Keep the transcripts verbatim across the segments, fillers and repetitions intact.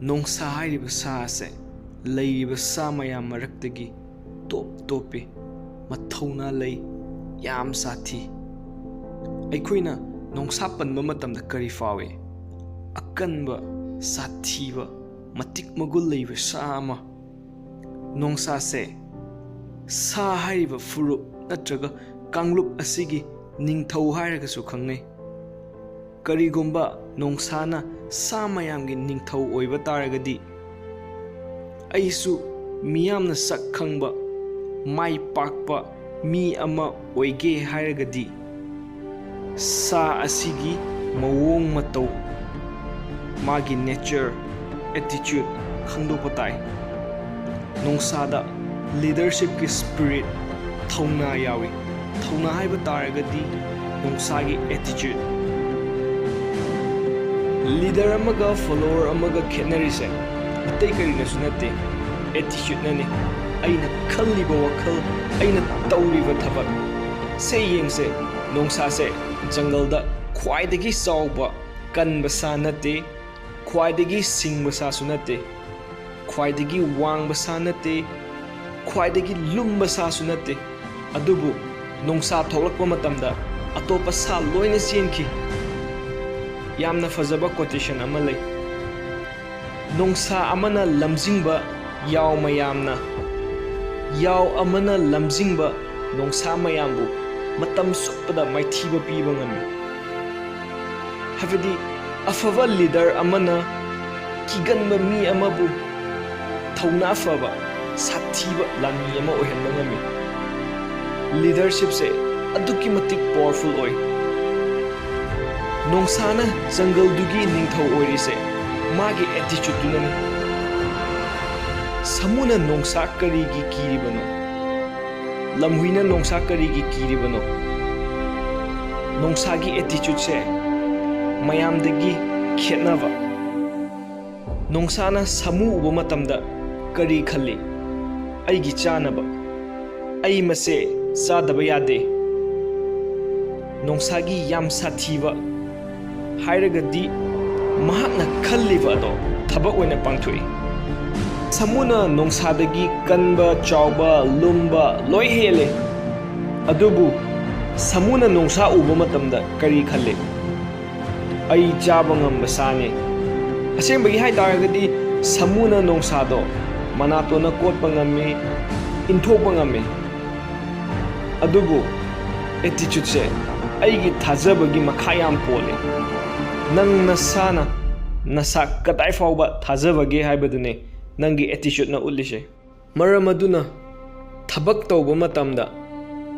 ꯅꯣꯡꯁꯥ ꯍꯥꯏꯔꯤꯕ ꯁꯥ ꯑꯁꯦ ꯂꯩꯔꯤꯕ ꯁꯥ ꯃꯌꯥꯝ ꯃꯔꯛꯇꯒꯤ ꯇꯣꯞ ꯇꯣꯞꯄꯤ, ꯃꯊꯧꯅꯥ ꯂꯩ, ꯌꯥꯝ ꯁꯥꯊꯤ꯫ ꯑꯩꯈꯣꯏꯅ ꯅꯣꯡꯁꯥ ꯄꯟꯕ ꯃꯇꯝꯗ ꯀꯔꯤ ꯐꯥꯎꯏ? ꯑꯀꯟꯕ, ꯁꯥꯊꯤꯕ, ꯃꯇꯤꯛ ꯃꯒꯨꯟ ꯂꯩꯕ ꯁꯥ ꯑꯃ꯫ ꯅꯣꯡꯁꯥꯁꯦ ꯁꯥ ꯍꯥꯏꯔꯤꯕ ꯐꯨꯔꯨꯞ ꯅꯠꯇ꯭ꯔꯒ ꯀꯥꯡꯂꯨꯞ ꯑꯁꯤꯒꯤ ꯅꯤꯡꯊꯧ ꯍꯥꯏꯔꯒꯁꯨ ꯈꯪꯅꯩ꯫ ꯀꯔꯤꯒꯨꯝꯕ ꯅꯣꯡꯁꯥꯅ ꯁꯥ ꯃꯌꯥꯝꯒꯤ ꯅꯤꯡꯊꯧ ꯑꯣꯏꯕ ꯇꯥꯔꯒꯗꯤ, ꯑꯩꯁꯨ ꯃꯤꯌꯥꯝꯅ ꯁꯛ ꯈꯪꯕ, ꯃꯥꯏ ꯄꯥꯛꯄ ꯃꯤ ꯑꯃ ꯑꯣꯏꯒꯦ ꯍꯥꯏꯔꯒꯗꯤ, ꯁꯥ ꯑꯁꯤꯒꯤ ꯃꯑꯣꯡ ꯃꯇꯧ, ꯃꯥꯒꯤ ꯅꯦꯆꯔ, ꯑꯦꯇꯤꯆ꯭ꯌꯨꯠ ꯈꯪꯗꯣꯛꯄ ꯇꯥꯏ꯫ ꯅꯣꯡꯁꯥꯗ ꯂꯤꯗꯔꯁꯤꯞꯀꯤ ꯁ꯭ꯄꯤꯔꯤꯠ, ꯊꯧꯅꯥ ꯌꯥꯎꯏ꯫ ꯊꯧꯅꯥ ꯍꯥꯏꯕ ꯇꯥꯔꯒꯗꯤ ꯅꯣꯡꯁꯥꯒꯤ ꯑꯦꯇꯤꯆ꯭ꯌꯨꯠ꯫ ꯂꯤꯗꯔ ꯑꯃꯒ ꯐꯣꯂꯣꯋꯔ ꯑꯃꯒ ꯈꯦꯠꯅꯔꯤꯁꯦ ꯑꯇꯩ ꯀꯔꯤꯅꯁꯨ ꯅꯠꯇꯦ, ꯑꯦꯇꯤꯆ꯭ꯌꯨꯠꯅꯅꯤ꯫ ꯑꯩꯅ ꯈꯜꯂꯤꯕ ꯋꯥꯈꯜ, ꯑꯩꯅ ꯇꯧꯔꯤꯕ ꯊꯕꯛ꯫ ꯁꯦ ꯌꯦꯡꯁꯦ, ꯅꯣꯡꯁꯥꯁꯦ ꯖꯪꯒꯜꯗ ꯈ꯭ꯋꯥꯏꯗꯒꯤ ꯆꯥꯎꯕ, ꯀꯟꯕ ꯁꯥ ꯅꯠꯇꯦ, ꯈ꯭ꯋꯥꯏꯗꯒꯤ ꯁꯤꯡꯕ ꯁꯥꯁꯨ ꯅꯠꯇꯦ, ꯈ꯭ꯋꯥꯏꯗꯒꯤ ꯋꯥꯡꯕ ꯁꯥ ꯅꯠꯇꯦ, ꯈ꯭ꯋꯥꯏꯗꯒꯤ ꯂꯨꯝꯕ ꯁꯥꯁꯨ ꯅꯠꯇꯦ꯫ ꯑꯗꯨꯕꯨ ꯅꯣꯡꯁꯥ ꯊꯣꯛꯂꯛꯄ ꯃꯇꯝꯗ ꯑꯇꯣꯞꯄ ꯁꯥ ꯂꯣꯏꯅ ꯆꯦꯟꯈꯤ꯫ ꯌꯥꯝꯅ ꯐꯖꯕ ꯀꯣꯇꯦꯁꯟ ꯑꯃ ꯂꯩ, "ꯅꯣꯡꯁꯥ ꯑꯃꯅ ꯂꯝꯖꯤꯡꯕ ꯌꯥꯎ ꯃꯌꯥꯝꯅ, ꯌꯥꯎ ꯑꯃꯅ ꯂꯝꯖꯤꯡꯕ ꯅꯣꯡꯁꯥ ꯃꯌꯥꯝꯕꯨ ꯃꯇꯝ ꯆꯨꯞꯄꯗ ꯃꯥꯏꯊꯤꯕ ꯄꯤꯕ ꯉꯝꯃꯤ"꯫ ꯍꯥꯏꯕꯗꯤ, ꯑꯐꯕ ꯂꯤꯗꯔ ꯑꯃꯅ ꯀꯤꯒꯟꯕ ꯃꯤ ꯑꯃꯕꯨ ꯊꯧꯅꯥ ꯐꯕ, ꯁꯥꯊꯤꯕ ꯂꯥꯟꯃꯤ ꯑꯃ ꯑꯣꯏꯍꯟꯕ ꯉꯝꯃꯤ꯫ ꯂꯤꯗꯔꯁꯤꯞꯁꯦ ꯑꯗꯨꯛꯀꯤ ꯃꯇꯤꯛ ꯄꯥꯋꯔꯐꯨꯜ ꯑꯣꯏ꯫ ꯅꯣꯡꯁꯥꯅ ꯖꯪꯒꯜꯗꯨꯒꯤ ꯅꯤꯡꯊꯧ ꯑꯣꯏꯔꯤꯁꯦ ꯃꯥꯒꯤ ꯑꯦꯇꯤꯆ꯭ꯌꯨꯠꯇꯨꯅꯅꯤ꯫ ꯁꯥꯃꯨꯅ ꯅꯣꯡꯁꯥ ꯀꯔꯤꯒꯤ ꯀꯤꯔꯤꯕꯅꯣ? ꯂꯝꯍꯨꯏꯅ ꯅꯣꯡꯁꯥ ꯀꯔꯤꯒꯤ ꯀꯤꯔꯤꯕꯅꯣ? ꯅꯣꯡꯁꯥꯒꯤ ꯑꯦꯇꯤꯆ꯭ꯌꯨꯠꯁꯦ ꯃꯌꯥꯝꯗꯒꯤ ꯈꯦꯠꯅꯕ꯫ ꯅꯣꯡꯁꯥꯅ ꯁꯥꯃꯨ ꯎꯕ ꯃꯇꯝꯗ ꯀꯔꯤ ꯈꯜꯂꯤ? "ꯑꯩꯒꯤ ꯆꯥꯅꯕ, ꯑꯩ ꯃꯁꯦ ꯆꯥꯗꯕ ꯌꯥꯗꯦ"꯫ ꯅꯣꯡꯁꯥꯒꯤ ꯌꯥꯝ ꯁꯥꯊꯤꯕ ꯍꯥꯏꯔꯒꯗꯤ ꯃꯍꯥꯛꯅ ꯈꯜꯂꯤꯕ ꯑꯗꯣ ꯊꯕꯛ ꯑꯣꯏꯅ ꯄꯥꯡꯊꯣꯛꯏ꯫ ꯁꯥꯃꯨꯅ ꯅꯣꯡꯁꯥꯗꯒꯤ ꯀꯟꯕ, ꯆꯥꯎꯕ, ꯂꯨꯝꯕ ꯂꯣꯏ ꯍꯦꯜꯂꯦ꯫ ꯑꯗꯨꯕꯨ ꯁꯥꯃꯨꯅ ꯅꯣꯡꯁꯥ ꯎꯕ ꯃꯇꯝꯗ ꯀꯔꯤ ꯈꯜꯂꯤ? "ꯑꯩ ꯆꯥꯕ ꯉꯝꯕ ꯁꯥꯅꯤ"꯫ ꯑꯁꯦꯡꯕꯒꯤ ꯍꯥꯏ ꯇꯥꯔꯒꯗꯤ ꯁꯥꯃꯨꯅ ꯅꯣꯡꯁꯥꯗꯣ ꯃꯅꯥꯇꯣꯟꯅ ꯀꯣꯠꯄ ꯉꯝꯃꯤ, ꯏꯟꯊꯣꯛꯄ ꯉꯝꯃꯤ꯫ ꯑꯗꯨꯕꯨ attitudeꯁꯦ ꯑꯩꯒꯤ ꯊꯥꯖꯕꯒꯤ ꯃꯈꯥ ꯌꯥꯝ ꯄꯣꯜꯂꯤ꯫ ꯅꯪ ꯅꯁꯥꯅ ꯅꯁꯥ ꯀꯗꯥꯏ ꯐꯥꯎꯕ ꯊꯥꯖꯕꯒꯦ ꯍꯥꯏꯕꯗꯨꯅꯤ ꯅꯪꯒꯤ attitudeꯅ ꯎꯠꯂꯤꯁꯦ꯫ ꯃꯔꯝ ꯑꯗꯨꯅ ꯊꯕꯛ ꯇꯧꯕ ꯃꯇꯝꯗ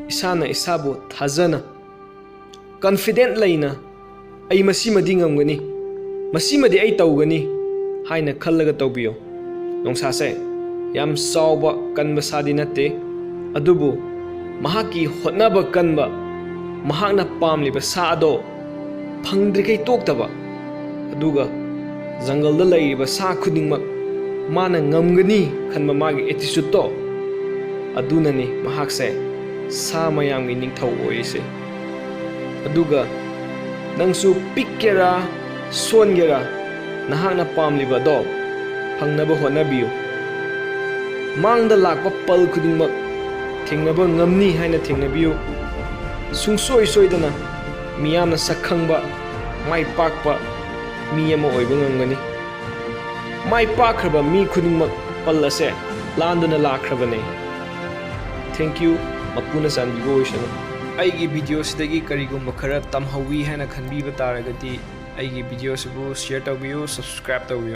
ꯏꯁꯥꯅ ꯏꯁꯥꯕꯨ ꯊꯥꯖꯅ, confident ꯂꯩꯅ, "ꯑꯩ ꯃꯁꯤꯃꯗꯤ ꯉꯝꯒꯅꯤ, ꯃꯁꯤꯃꯗꯤ ꯑꯩ ꯇꯧꯒꯅꯤ" ꯍꯥꯏꯅ ꯈꯜꯂꯒ ꯇꯧꯕꯤꯌꯨ꯫ ꯅꯣꯡꯁꯥꯁꯦ ꯌꯥꯝ ꯆꯥꯎꯕ ꯀꯟꯕ ꯁꯥꯗꯤ ꯅꯠꯇꯦ, ꯑꯗꯨꯕꯨ ꯃꯍꯥꯛꯀꯤ ꯍꯣꯠꯅꯕ ꯀꯟꯕ, ꯃꯍꯥꯛꯅ ꯄꯥꯝꯂꯤꯕ ꯁꯥ ꯑꯗꯣ ꯐꯪꯗ꯭ꯔꯤꯈꯩ ꯇꯣꯛꯇꯕ, ꯑꯗꯨꯒ ꯖꯪꯒꯜꯗ ꯂꯩꯔꯤꯕ ꯁꯥ ꯈꯨꯗꯤꯡꯃꯛ ꯃꯥꯅ ꯉꯝꯒꯅꯤ ꯈꯟꯕ ꯃꯥꯒꯤ attitudeꯇꯣ, ꯑꯗꯨꯅꯅꯤ ꯃꯍꯥꯛꯁꯦ ꯁꯥ ꯃꯌꯥꯝꯒꯤ ꯅꯤꯡꯊꯧ ꯑꯣꯏꯔꯤꯁꯦ꯫ ꯑꯗꯨꯒ ꯅꯪꯁꯨ ꯄꯤꯛꯀꯦꯔꯥ ꯁꯣꯟꯒꯦꯔꯥ, ꯅꯍꯥꯛꯅ ꯄꯥꯝꯂꯤꯕꯗꯣ ꯐꯪꯅꯕ ꯍꯣꯠꯅꯕꯤꯌꯨ꯫ ꯃꯥꯡꯗ ꯂꯥꯛꯄ ꯄꯜ ꯈꯨꯗꯤꯡꯃꯛ ꯊꯦꯡꯅꯕ ꯉꯝꯅꯤ ꯍꯥꯏꯅ ꯊꯦꯡꯅꯕꯤꯌꯨ꯫ ꯁꯨꯡꯁꯣꯏ ꯁꯣꯏꯗꯅ ꯃꯤꯌꯥꯝꯅ ꯁꯛ ꯈꯪꯕ, ꯃꯥꯏ ꯄꯥꯛꯄ ꯃꯤ ꯑꯃ ꯑꯣꯏꯕ ꯉꯝꯒꯅꯤ꯫ ꯃꯥꯏ ꯄꯥꯛꯈ꯭ꯔꯕ ꯃꯤ ꯈꯨꯗꯤꯡꯃꯛ ꯄꯜ ꯑꯁꯦ ꯂꯥꯟꯗꯨꯅ ꯂꯥꯛꯈ꯭ꯔꯕꯅꯦ꯫ Thank you꯫ ꯃꯄꯨꯅ ꯆꯥꯟꯕꯤꯕ ꯑꯣꯏꯁꯅꯨ꯫ ꯑꯩꯒꯤ videoꯁꯤꯗꯒꯤ ꯀꯔꯤꯒꯨꯝꯕ ꯈꯔ ꯇꯝꯍꯧꯋꯤ ꯍꯥꯏꯅ ꯈꯟꯕꯤꯕ ꯇꯥꯔꯒꯗꯤ ꯑꯩꯒꯤ videoꯁꯤꯕꯨ share ꯇꯧꯕꯤꯌꯨ, subscribe ꯇꯧꯕꯤꯌꯨ꯫